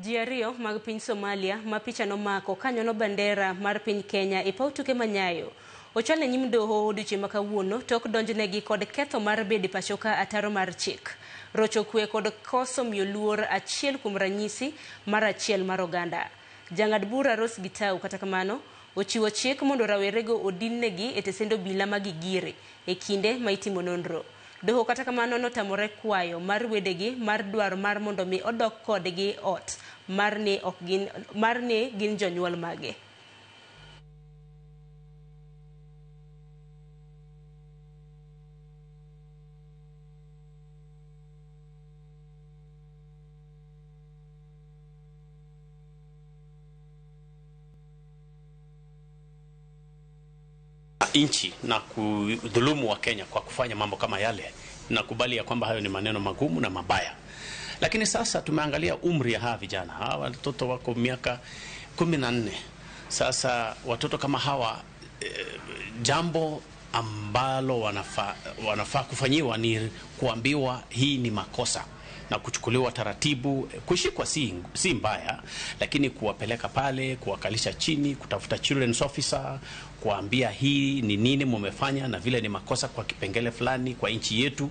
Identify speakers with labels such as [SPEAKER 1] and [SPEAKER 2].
[SPEAKER 1] Ji ariyo mag piny Somalia ma picha nomako kanyono bandera mar piny Kenya e paw tuke ma Nyayo ochwal e nyim doho odiochieng' ma kawuono tok donjnegi kod ketho mar bedo e pacho ka ataro mar chik, rocho kwe kod koso miyo luor achiel kuom ranyisi mar achiel mar oganda. Jang'ad bura Rose Gitau kata kamano ochiwo chik mondo rawerego odinnegi e tesend obila ma Gigiri e kinde ma itimo nonro. Doho kata kamano notamore kwayo mar wedegi mar dwaro mar mondo mi odok kodgi ot mar ni ok gin mar ni gin jonyuol mage.
[SPEAKER 2] Nchi na kudhulumu wa Kenya kwa kufanya mambo kama yale, nakubali ya kwamba hayo ni maneno magumu na mabaya, lakini sasa tumeangalia umri ya hawa vijana hawa, watoto wako miaka 14. Sasa watoto kama hawa jambo ambalo wanafaa kufanyiwa ni kuambiwa hii ni makosa na kuchukuliwa taratibu. Kushikwa si mbaya, lakini kuwapeleka pale, kuwakalisha chini, kutafuta children's officer, kuambia hii ni nini mumefanya na vile ni makosa kwa kipengele fulani kwa nchi yetu.